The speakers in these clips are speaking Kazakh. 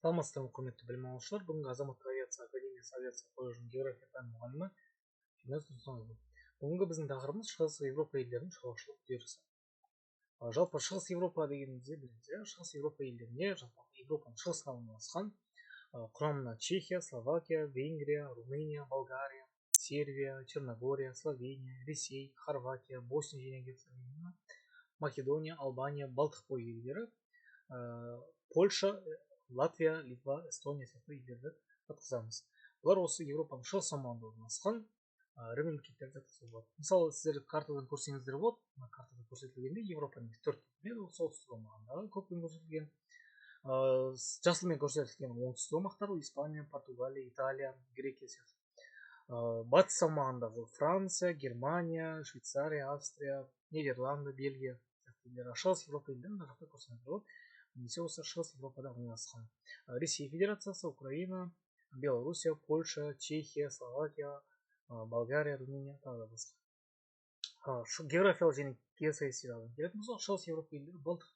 Саламатсыздар ма, құрметті білім алушылар! Бүгінгі Азаматтық авиация академиясы авиация колледжінің география пәні мұғалімі Жинас Нұрсұлтанұлы. Бүгінгі біздің тақырыбымыз: Шығыс Еуропа елдерінің шаруашылық үдерісі. Жалпы, Шығыс Еуропа дегенімізде білеміз, иә, Шығыс Еуропа елдеріне, жалпы Еуропаның шығысына орналасқан, құрамына Чехия, Словакия, Венгрия, Румыния, Болгария, Сербия, Черногория, Словения, Ресей, Хорватия, Босния және Герцеговина, Македония, Албания, Балтық бойы елдері, Польша, Латвия, Литва, Эстония сияқты елдерді жатқызамыз. Бұлар осы Еуропаның шығыс аумағында орналасқан ірі мемлекеттерді жатқызуға болады. Мысалы, сіздер картадан көрсеңіздер болады. Мына картада көрсетілгендей, Европа негізі төртке бөлінеді. Ол солтүстік аумағындағы көкпен көрсетілген, жасылмен көрсетілген оңтүстік аумақтар: Испания, Португалия, Италия, Грекия сияқты. Батыс аумағындағы Франция, Германия, Швейцария, Австрия, Нидерланды, Бельгия сияқты елдер. Шығыс Еуропа елдерін мына жақта көрсеңіздер болады немесе осы Шығыс Еуропада орналасқан Ресей Федерациясы, Украина, Белоруссия, Польша, Чехия, Словакия, Болгария, Румыния, тағы да басқа. Географиялық және геосаяси жағынан келетін болсақ, Шығыс Еуропа елдері Балтық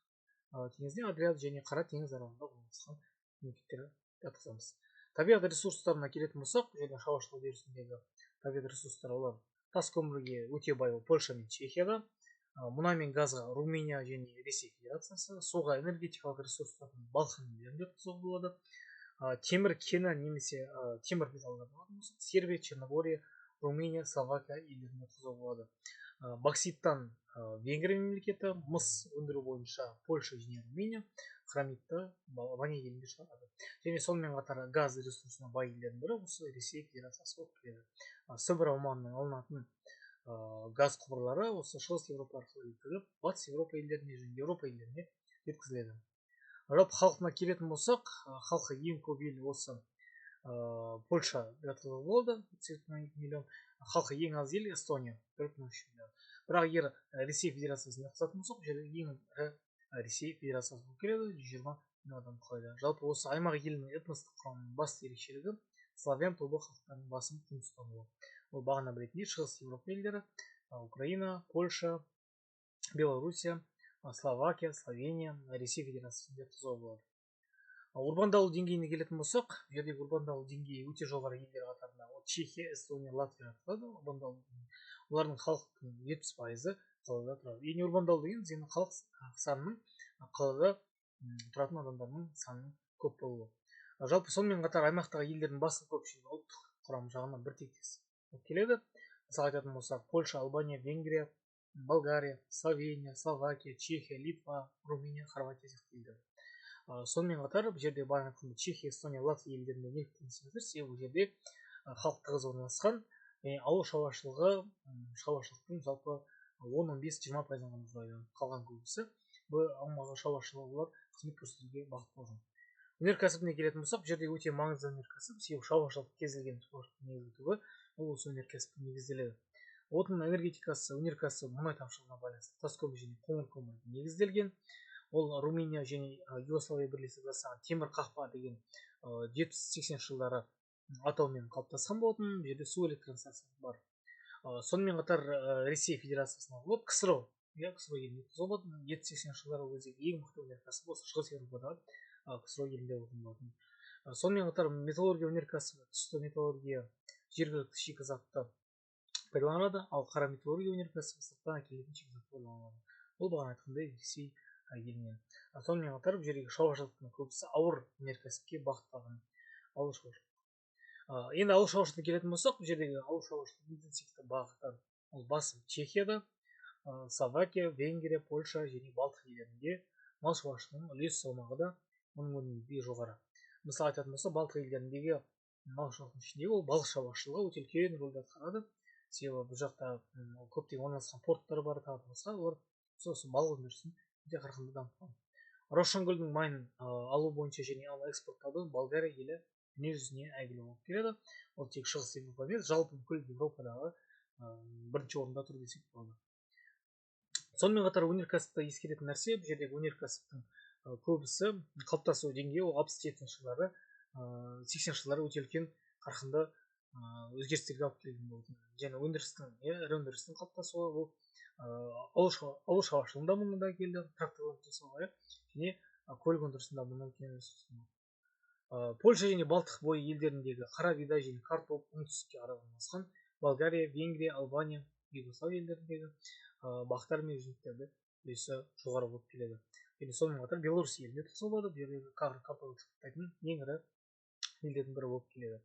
теңізіне, Адриат және Қара теңіз аралығында орналасқан мемлекеттер жатқызамыз. Табиғат ресурстарына келетін болсақ, бұл жерде шаруашылық үдерісіндегі табиғат ресурстары, олар тас көмірге өте бай, ол Польша мен Чехияда, мұнай мен газға Румыния және Ресей Федерациясы, суға, энергетикалық ресурстардың Балқан елдерін жатқызуға болады. Темір кені немесе темір металдарды алатын болсақ, Сербия, Черногория, Румыния, Словакия елдерін жатқызуға болады. Бокситтан Венгрия мемлекеті, мыс өндіру бойынша Польша және Румыния, хромитті Албания елінде шығарады. Және сонымен қатар газ ресурсына бай елдердің бірі осы Ресей Федерациясы болып келеді. Сібір аумағынан алынатын газ құбырлары осы Шығыс Еуропа арқылы жеткізіліп, Батыс Еуропа елдеріне және Еуропа елдеріне жеткізіледі. Жалпы халқына келетін болсақ, халқы ең көп ел осы Польша жатқызуға болады, 8,2 миллион. Халқы ең аз ел Эстония, 1,3 миллион. Бірақ егер Ресей Федерациясын жатқызатын болсақ, бұл жерде ең ірі Ресей Федерациясы болып келеді, 120 миллион адам құрайды. Жалпы, осы аймақ елінің этностық құрамының басты ерекшелігі славян тобы халықтарының басым қоныстануы. Ол бағана білетіндей, Шығыс Еуропа елдері: Украина, Польша, Белоруссия, Словакия, Словения, Ресей Федерациясын жатқызуға болады. Урбандалу деңгейіне келетін болсақ, бұл жердегі урбандалу деңгейі өте жоғары елдер қатарында ол Чехия, Эстония, Латвия жатқызады. Урбандалу, олардың халықтың 70%-ы қалада тұрады. Яғни урбандалу деген енді халық санының, қалада тұратын адамдардың санының көп болуы. Жалпы, сонымен қатар аймақтағы елдердің басым көпшілігі ұлттық құрам жағынан біртектес болып келеді. Мысалы, айтатын болсақ, Польша, Албания, Венгрия, Болгария, Словения, Словакия, Чехия, Литва, Румыния, Хорватия сияқты елдер. Сонымен қатар бұл жерде бағана айтқандай, Чехия, Эстония, Латвия елдерінде неліктен десеңіздер, себебі бұл жерде халық тығыз орналасқан және ауыл шаруашылығы шаруашылықтың жалпы 10, 15, 20%-ын ғана құрайды. Қалған көбісі бұл аумағы шаруашылығы, олар қызмет көрсетуге бағытталған. Өнеркәсібіне келетін болсақ, бұл жерде өте маңызды өнеркәсіп, себебі шаруашылық, кез келген шаруашылықтың негізгі түбі ол осы өнеркәсіпке негізделеді. Отын энергетикасы өнеркәсібі мұнай тапшылығына байланысты тас көмір және қоңыр көмірге негізделген. Ол Румыния және Югославия бірлесіп жасаған «Темір қақпа» деген 70-80 жылдары атаумен қалыптасқан болатын. Бұл жерде су электростанциясы бар. Сонымен қатар Ресей Федерациясына болады, КСРО, иә, КСРО елінде болатын. 70-80 жылдары ол кездегі ең мықты өнеркәсіп осы Шығыс Еуропадағы КСРО елінде болған болатын. Сонымен қатар металлургия өнеркәсібі, түсті металлургия жергілікті шикізатты пайдаланады, ал қара металлургия өнеркәсібі сырттан әкелінетін шикізатты пайдаланады, ол бағана айтқандай, Ресей елінен. Сонымен қатар бұл жердегі шаруашылықтың көбісі ауыр өнеркәсіпке бағытталған ауыл шаруашылығы. Енді ауыл шаруашылығына келетін болсақ, бұл жердегі ауыл шаруашылығы интенсивті бағыты ол басым Чехияда, Словакия, Венгрия, Польша және Балтық елдерінде мал шаруашылығының үлес салмағы да оның өнімділігі жоғары. Мысалы, айтатын болсақ, Балтық елдеріндегі мал шаруашылығының ішіндегі ол балық шаруашылығы өте үлкен рөлді атқарады, себебі бұл жақта көптеген орналасқан порттар бар, тағы да басқа. Олар осы балық өндірісін өте қарқынды дамытқан. Раушангүлдің майын алу бойынша және оны экспорттауда Болгария елі дүние жүзіне әйгілі болып келеді. Ол тек Шығыс Еуропа емес, жалпы бүкіл Еуропадағы бірінші орында тұр десек болады. Сонымен қатар өнеркәсіпті ескеретін нәрсе, бұл жердегі өнеркәсіптің көбісі қалыптасу деңгейі ол 60-70 жылдары, 80-жылдары өте үлкен қарқынды өзгерістерге алып келген болатын. Және өндірістің, иә, ірі өндірістің қалыптасуы ол ауыл шаруашылығының дамуына да келді, тракторларды жасауға, иә, және көлік өндірісінің дамуына үлкен үлес қосты. Польша және Балтық бойы елдеріндегі қара бидай және картоп, оңтүстікке қарай орналасқан Болгария, Венгрия, Албания, Югославия елдеріндегі бақтар мен жүзімдіктерді үлесі жоғары болып келеді. Және сонымен қатар Беларусь елінде тұрса болады, бұл жердегі картоп экспорттайтын ең ірі елдердің бірі болып келеді.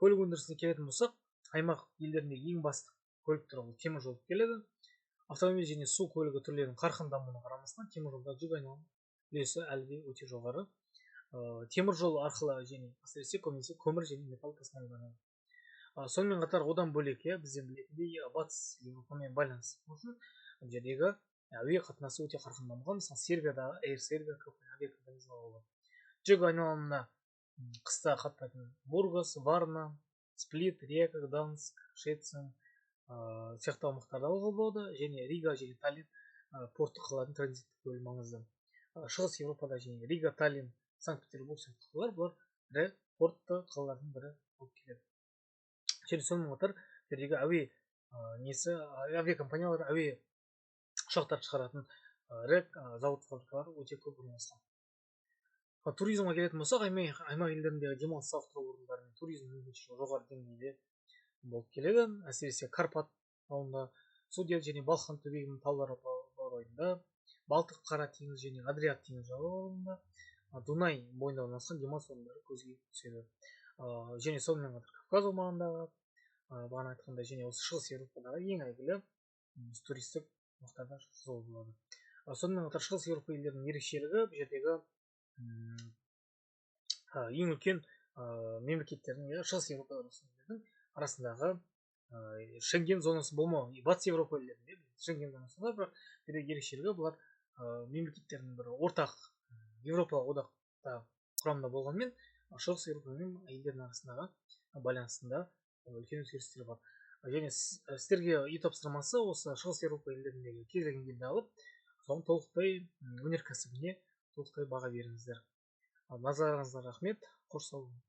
Көлік өндірісіне келетін болсақ, аймақ елдерінде ең басты көлік түрі ол темір жол болып келеді. Автомобиль және су көлігі түрлерінің қарқынды дамуына қарамастан, темір жолда жүк айналым үлесі әлі де өте жоғары. Темір жол арқылы және әсіресе көбінесе көмір және металл тасымалданады. Сонымен қатар одан бөлек, иә, бізден білетіндей, Батыс Еуропамен байланыс болсын, бұл жердегі әуе қатынасы өте қарқынды дамыған. Мысалы, Сербиядағы Air Serbia авиакомпаниясы болады. Жүк айналымына қыста қатынайтын Бургас, Варна, Сплит, Риека, Гданск, Шецин сияқты аумақтарда алуға болады және Рига және Таллин порттық қалалардың транзиттік рөлі маңызды. Шығыс Еуропада және Рига, Таллин, Санкт Петербург сияқты қалалар, бұлар ірі портты қалалардың бірі болып келеді. Және сонымен қатар жердегі әуе несі, авиакомпаниялар, әуе ұшақтар шығаратын ірі зауыт, фабрикалар өте көп орналасқан. Туризмге келетін болсақ, аймақ елдеріндегі демалыс сауықтыру орындары мен туризм мүмкіншілігі жоғары деңгейде болып келеді. Әсіресе Карпат тауында, Судет және Балқан түбегінің таулары баурайында, Балтық, Қара теңіз және Адриат теңіз жағалауында, Дунай бойында орналасқан демалыс орындары көзге түседі. Және сонымен қатар Кавказ аумағындағы, бағана айтқандай, және осы Шығыс Еуропадағы ең әйгілі туристік аймақтарда жазуға болады. Сонымен қатар Шығыс Еуропа елдерінің ерекшелігі бұл жердегі ең үлкен мемлекеттердің, иә, Шығыс Еуропа елдерінің арасындағы Шенген зонасы болмауы. Батыс Еуропа елдерінде Шенген зонасы бар, бірақ бұл ерекшелігі бұлар мемлекеттердің бір ортақ Еуропа одақта құрамында болғанымен, Шығыс Еуропа мен елдердің арасындағы байланысында үлкен өзгерістер бар. Және сіздерге үй тапсырмасы: осы Шығыс Еуропа елдеріндегі кез келген елді алып, соның толықтай өнеркәсібіне толықтай баға беріңіздер. Назарыңызға рахмет, қош сау болыңыз.